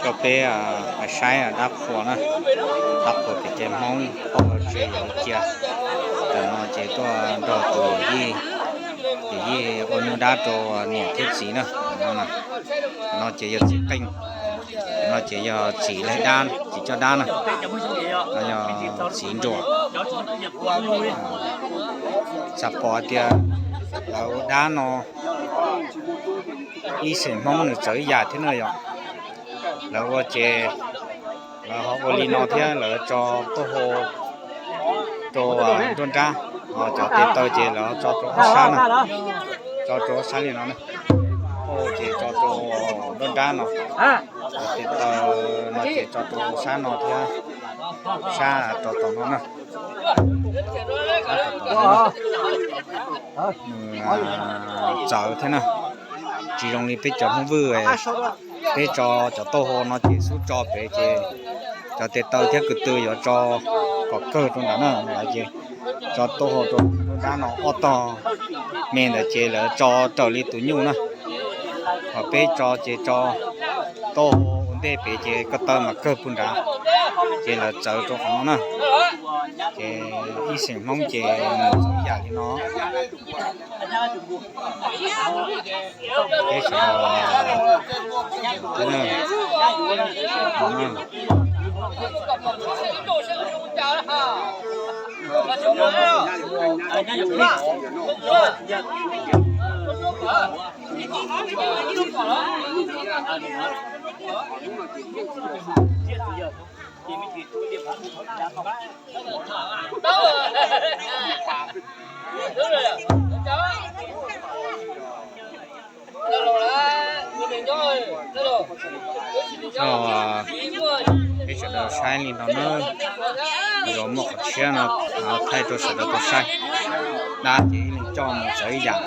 Coj peb saib dab qhuas na, dab qhuas pem ces Hmoob pog tsis yuav cia. Tam no ces tuaj nrog tus yawm yij, yawm yij ua nyuj dab rau niam thiab txiv na. Tam no ces yog txiv qeej, tam no ces yog txiv laig dab, txiv coj dab na, no yog txiv nruas. Xav pom tias lawv ua dab no ib xeem Hmoob nws txawv ib yam thiab na yom. Lawv ua ces lawv ho ua li no thiab lawv tso taub hau rau nruab nrab, cov tes taw ces lawv tso rau ob sab na, tso rau ob sab li no na. Taub hau ces tso rau nruab nrab no, cov tes taw no ces tso rau sab no thiab sab rau tom no na. Nws txawv thiab na, tsis zoo li peb cov Hmoob Vwj, peb tso cov taub hau no ces xub tso pem ces cov tes taw thiab ko tw yuav tso kom kawg rau nrad na, lawv ces tso taub hau rau nruab nrab no ob tog me ntawd ces lawv tso raws li tus nyuj na. Ho peb tso ces tso taub hau ua ntej pem ces ko taw mas kawg puag nrad, ces lawv txawv rau qhov no na. Ces ib xeem Hmoob ces mus txawv yam li no. Peb sawv daws Peb sawv daws saib li no na, yuav muaj qhov tshiab no thaij rau sawv daws tau saib. Dab ces ib leeg coj mus txawv ib yam,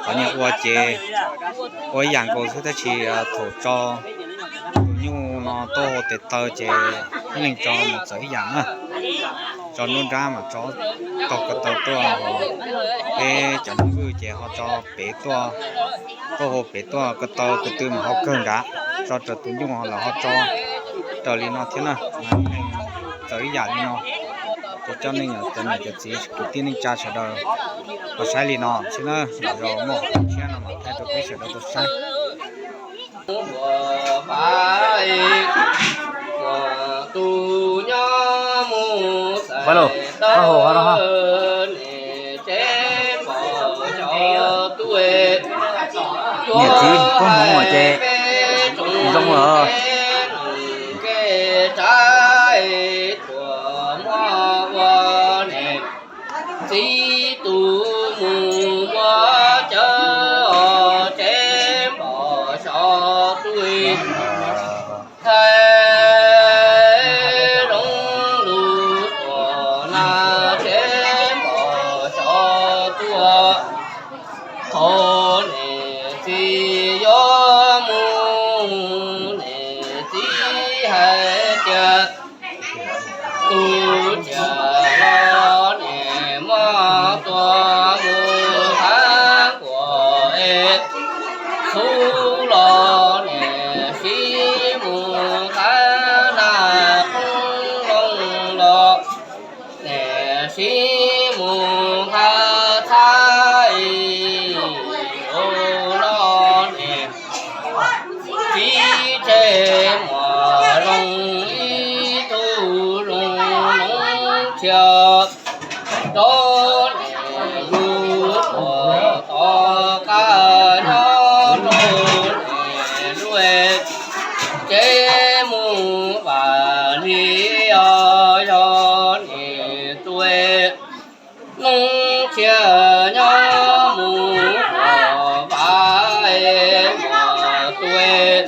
qhov nyias ua ces ua ib yam nkaus xwb tab sis thaum tso tus nyuj no taub hau tes taw ces ib leeg tso mus txawv ib yam na. Tso nruab nrab mas tso tog ko taw tuaj, peb cov Hmoob Vwj ces ho tso pem tuaj, taub hau pem tuaj ko taw ko tw mas ho kawg nrad, tso raws tus nyuj lawv ho tso raws li no thiab na. Txawv ib yam li no, ces coj nej cov niam cov txiv kwv tij neej tsa sawv daws los saib li no xwb na, yog muaj qhov tshiab no mas thaij rau peb sawv daws tau saib. Niam txiv koob hmoov ces zoo lawm. Txiv tus mus muab cawv os, tsev npom sov tuj, thaij zoo lus tuaj na, tsev npom sov tuaj. Thaum niam txiv yuav mus, niam txiv hais tias, tus ciam los niam muab tua mus thab kuam es, txhuv los niam sib mus thab nag, qoob loo los niam sib mus thab txhab, ua los niam txiv tseg muam zoo ib tug zoo noob tshiab, rov niam yug tuaj tom qab nyob rau niam lub tsev mus vam li os, yog niam tub noob tshiab nyob mus vam es muam tub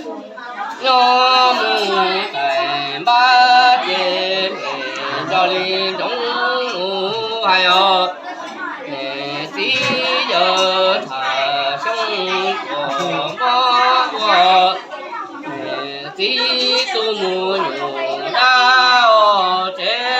nyob mus tais npab ces niam nco li ntsoov mus hais os. Niam txiv yawg tham xyoo tuaj mob ua, niam txiv tus mus nyuj dab os, tsev